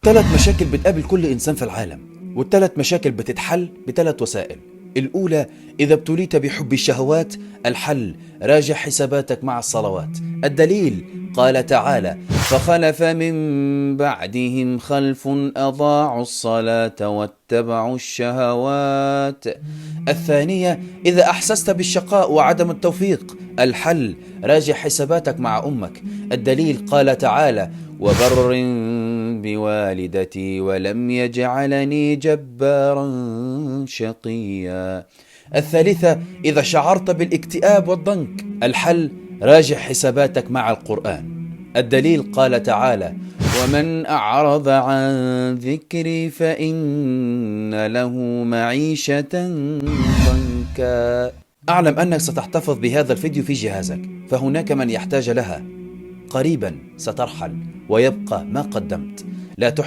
ثلاث مشاكل بتقابل كل إنسان في العالم، والثلاث مشاكل بتتحل بثلاث وسائل. الأولى، إذا ابتليت بحب الشهوات، الحل راجع حساباتك مع الصلوات. الدليل قال تعالى: فخلف من بعدهم خلف أضاعوا الصلاة واتبعوا الشهوات. الثانية، إذا أحسست بالشقاء وعدم التوفيق، الحل راجع حساباتك مع أمك. الدليل قال تعالى: وبر بوالدتي ولم يجعلني جبارا شقيا. الثالثة، إذا شعرت بالاكتئاب والضنك، الحل راجع حساباتك مع القرآن. الدليل قال تعالى: ومن أعرض عن ذكري فإن له معيشة ضنكا. أعلم أنك ستحتفظ بهذا الفيديو في جهازك، فهناك من يحتاج لها. قريبا سترحل ويبقى ما قدمت. لا تحرم